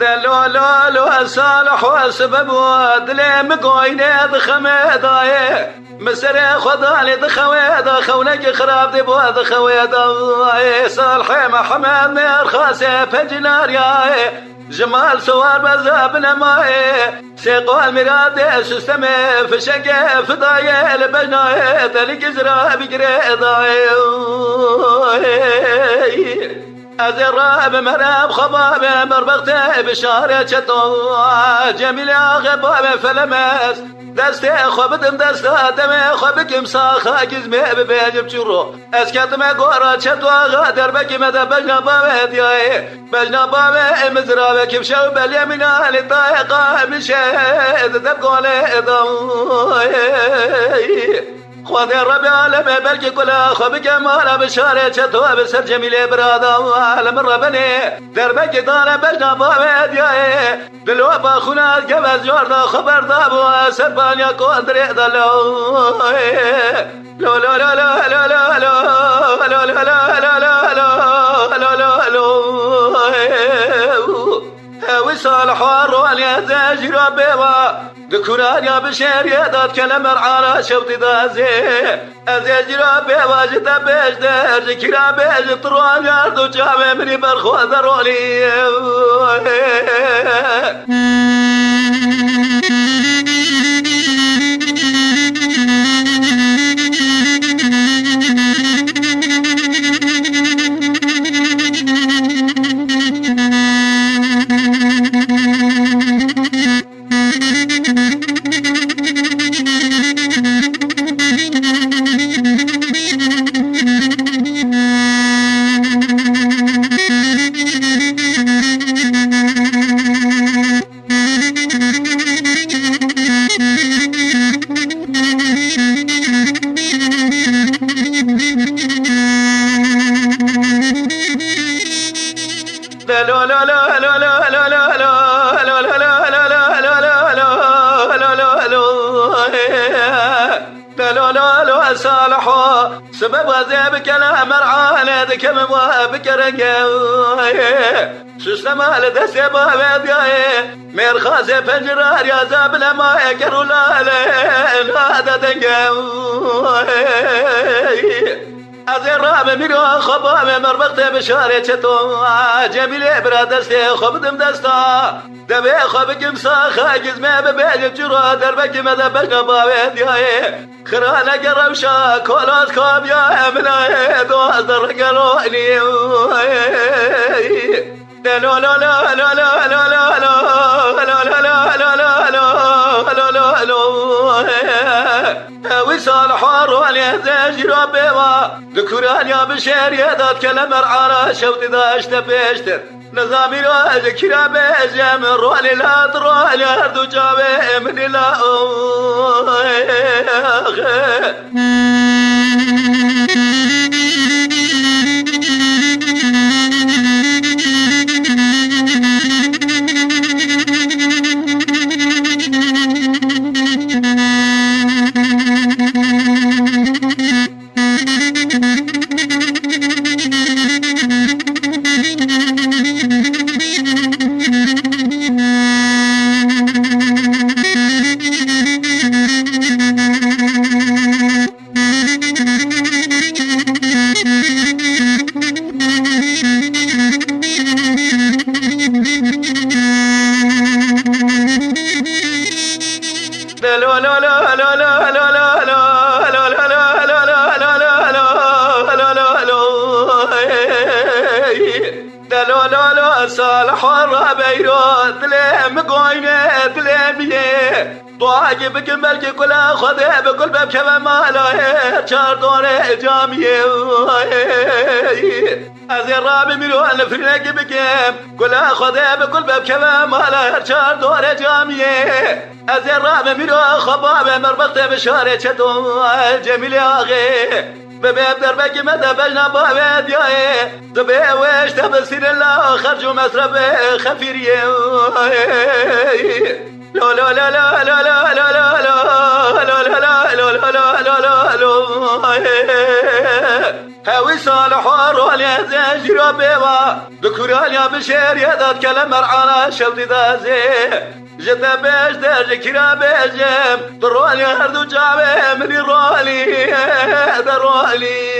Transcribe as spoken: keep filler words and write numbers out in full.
Delo lo lo Saliho, sebebo dilê min goyne di xemê dayê. Min serê xwe danê di xewê de, xewnekî xirab dê bo di xewê de. Salihê Mihemed mêrxasê pencî naryayê, ji mal siwar be zabine mayê. Sê qal mîradê sistemê, fişekê fidayê, li bejnayê telîkî zira bigirê dayê. Ez ê rabim herem xwe babê, merbextê bişarê çeto. Cemîlê axê babê felemez, destê xwe bidim desta, demê xwe bikim saxa, gizmê bibêjim çûro. Ez ketime gora çeto axa, derbekî me de bejna bavê diyayê. Bejna bavê mizravê kimşew belê mîna li tayê qamişê, di deb golê dam. Xwedê Rebê alemê belkî kula xwe bike mala bi şarê çeto bi ser Cemîlê birada li min re benê. Derbekî dane bejna bavê diyayê. Dilo baxuna gevez yor da xwe berdabû ser banya kondirê de lo. Lo lo lo lo lo lo lo. Lo lo lo lo lo lo lo lo lo. Ew sal haron ye ze jîra bêva. Di kuraniya bi şêriyê de dikene mer'ana şewtî de zê. Ez ê jîra bêva ji te bêjder, ji kîra bêjim tu ron yar du çavê min î ber xwe de ronî. Delo lo lo Saliho, sebeb wazê bikene mer'ane dikevim wa bikerenge. Süsleme li destê bavê diyayê, mêrxasê pencirariya zabine mayê kerûlale nade denge. Ez ê rabim îro xwe bavê merbextê bi şarê çeto. Cemîlê bira destê xwe bidim desta. Devê xwe bikim saxa gizmê bibêjim çûro derbekî me de bejna bavê diyayê. Xiraneke rewşa kolat kabiya emine doz de regelonî. Delo lo lo lo lo lo lo lo lo lo lo lo lo lo lo lo lo. Wî sal haronê ze jîra bêva. Di kuraniya bi şêriyê de dikele mer'ana şewtî de işte pêştir. Nizamî ro ez kira bêjim, ronî la tu ronî her du çavê min la. Delo lo lo Saliho Rabeyro, dilê min goyne, dilê min yê. Duayekî bikin belkî kula Xwedê bi kul be bikeve mala her çar dorê camiyê. Ez ê rabim îro nifrînekî bikim, kula Xwedê bi kul be bikeve mala her çar dorê camiyê. Ez ê rabim îro xwe bavê merbextê bi şarê çeto Cemîlê axê. Bibê derbekî me de bejna bavê diyayê. Dibê wê işte bi sîrê la xerc û mesrefê xefîriyê. Lo lo lo lo lo lo lo lo lo lo lo lo lo lo lo lo lo lo. Hewî Salih Arolê zejîra bêva. Di kuraliya bi şêriyê de dikele mer'ana şewdî dazê. Ji te pêş de ji kira bêjim. Tu rolî her du çavê min î rolî. De rolî.